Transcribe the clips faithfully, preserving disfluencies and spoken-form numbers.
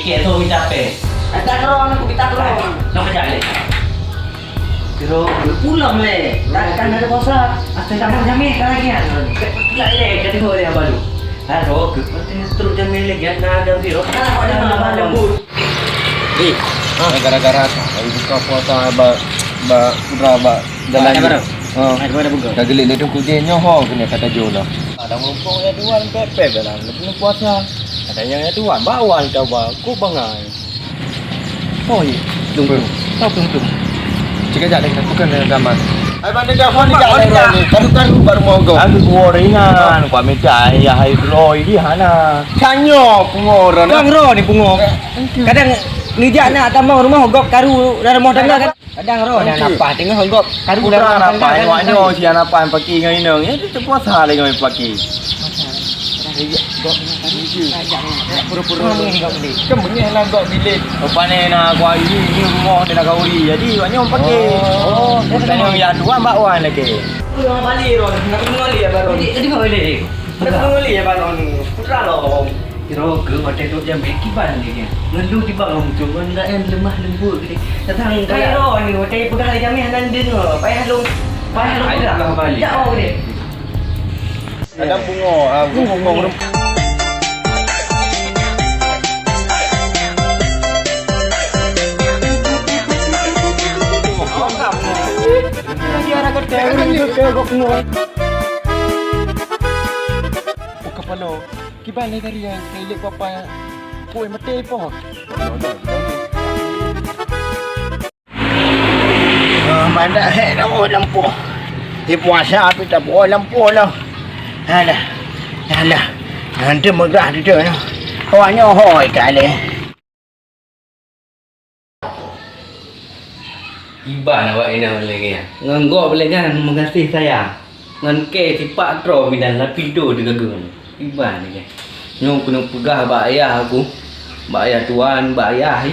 Kek tu minta pe. Ada keron, aku minta keron. Nak kerja le. Kiro pulang le. Takkan ada puasa. Asal tak mau jamé kan lagi kan. Pulak le, jadi kau dia baru. Ha, roh ke penting terus jamé lagi. Ada ada biro. Kalau ada malam lembut. Eh, ha, gara-gara tak, baru buka puasa ba ba putra ba jalan. Ada baru. Ha. Ada baru buka. Dah gelik le tu kujeng nyoho kena kata jo dah. Ada mumpung ya tuan pepek dalam lepas puasa. Ada yang ya tuan bawal tau ba ku bangai. Oh, iya. Tung, tung. Tau, tung, tung. Cik ajak deh, bukan dengan gamal. Ai, mana dah phone ni, Kak? Karu-karu baru mogok. Aku kuoringan, kuat minta ayah hai Roy di hana. Tanyo pungo ron. Bang Ro ni pungo. Kadang nijak nak tamong rumah gok karu dalam rumah tangga kan. Kadang Ro dah napa tengah gok karu dalam rumah tangga kan. Wak nyo si anak pan paki ngai nong. Ya tu puasa lagi ngai paki. Pura-pura. Kemudian lah gok bilik. Rupanya nak kuah ini, ini rumah dia nak kauri. Jadi, banyak pakai. Oh, oh, dia tengok ya tuan bak wan lagi. Ulang balik, Ron. Nak tengok balik ya, Ron. Jadi, jadi kau balik. Nak tengok balik ya, Ron. Putra lo. Kiro ke hotel tu jam kiban ni dia. Ngeluh di bawah tu, enggak yang lemah lembut ni. Datang kaya Ron ni, hotel pegang lagi kami, hana dengar. Payah lu, payah lu pegang. Ayolah balik. Tak mau dia. Ada bungo, ah, bungo, bungo. Oh, kepala. Kiban ni tadi yang saya lihat papa. Koi mati po. Ah, mandak hek dah, oh, lampu. Di puasa api tak boleh lampu lah. Alah. Alah. Nanti megah tu tu lah. Awak nyoe hoi kali. Iban awak inong lagi. Ngon gok lagi meugaséh sayang. Ngon kée sipak droe bidan lapido digaga nyoe. Iban lagée nyoe keuneuk peugah bak ayah aku, bak ayah tuan, bak ayah, eh.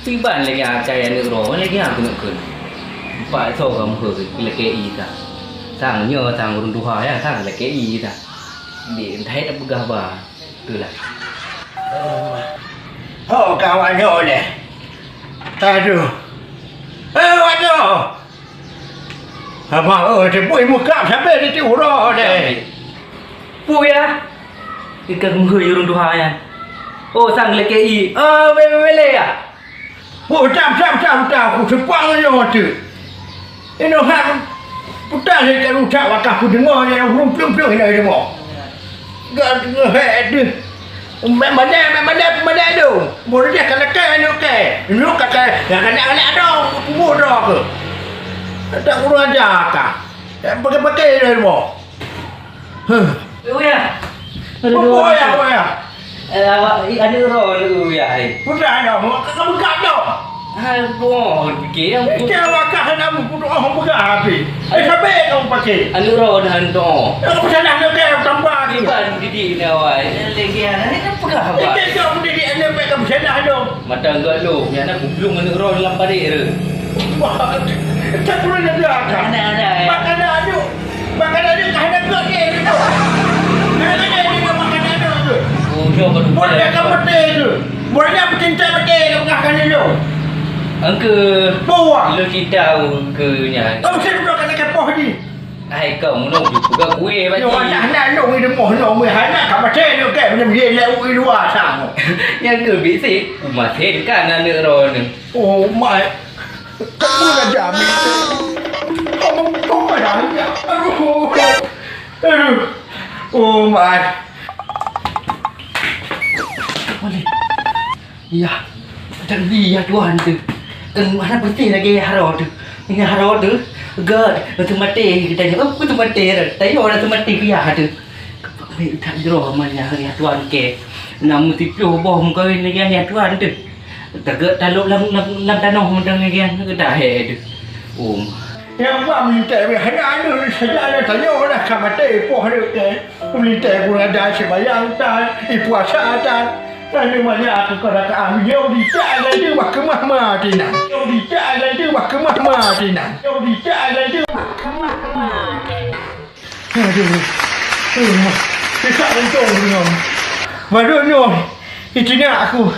Iban lagée akai aneuëk droe lagée aku neuk kheun. Empat soe ka meuhôi lakée i sa. Sang nyoe sang ureuëng tuha ya sang lakée i sa. Dek entah peugah ba. Itulah. Ho kawan nyoe leh. Aduh. Eh, waduh. Abang, oh, tepui muka sampai di uroe deh. Pui ya? Ikan muhai ureuëng tuha ya. Oh, sang leke i. Oh, bele-bele ya. Oh, tam, tam, tam, tam, aku sepang nyoe tu. Inoe han putar lé ka rusak wakah kudeungoe nyang ureuëng plueng-plueng hina deungoe. Gak hek deuh. Mek madai, mek madai, mek madai tu. Boh deh ka lakée aneuk kée. Aneuk ka kée, nyang ka nak aneuk droe, kubu droe ke. Tak kurang ajar ka. Pakai-pakai dah deungoe. Huh. Uya. Aduh, aduh, aduh. Uya, uya. Eh, awak, i, aneuk droe, aneuk uya, hai. Putra dah, mau ke kamu kat dah. Hai, boh, fikir yang. Kita wakah nak buku doa buka habis. Eh, sampai kamu pakai. Aneuk droe dah hantu. Yang pesanan nak kaya tambah lagi. Bukan didik ni awak. Lagi anak ni kan pegang awak. Kita tak mendidik anak baik kamu salah dong. Mata enggak lu, yang nak kublung aneuk droe dalam parit tu. Wah, tak pernah ada akak. Ada, ada, ya. Makanan aneuk. Makanan dia tak ada kot dia tu. Makanan dia dengan makanan dia tu. Oh, dia baru. Buat dia kan betul tu. Buat dia pecinta betul dia pegang kan dia tu. Angka. Buat. Lo cinta angkanya. Kau mesti duduk kat dekat poh ni. Hai kau, menung tu pegang kue. Yo, anak-anak lu ni demoh lu, meh anak tak macam ni, kan? Macam dia lewat di luar sana. Yang ke bisik, ku masih kan aneuk droe ni. Oh, my. Kamu dah jamin. Kamu, kamu dah jamin. Aduh. Aduh. Oh, my. Boleh. Iya. Jadi, ya Tuhan tu. Kan mana bersih lagi haro tu. Ini haro tu. Gak, langsung mati kita ni. Oh, langsung mati dah. Tayo langsung mati ke ya tu. Kepala tak jero mana ya Tuhan ke. Enam puluh boh muka ni ya Tuhan tu. Tegak taluk lam, lam, lam tanoh mantong lagi kan, ke dah hai tu. Um. Nyang bak minta weh, hana anu ni saja ada tanya orang ka mati poh dia ke. Minta pun ada sembahyang tan, i puasa tan. Lalu banyak aku kau rakaat, yo dicak lagi bak kemah mati nah. Yo dicak lagi bak kemah mati nah. Yo dicak lagi bak kemah mati nah. Aduh. Aduh. Desak untung dengan. Waduh nyoh. Itu nak aku.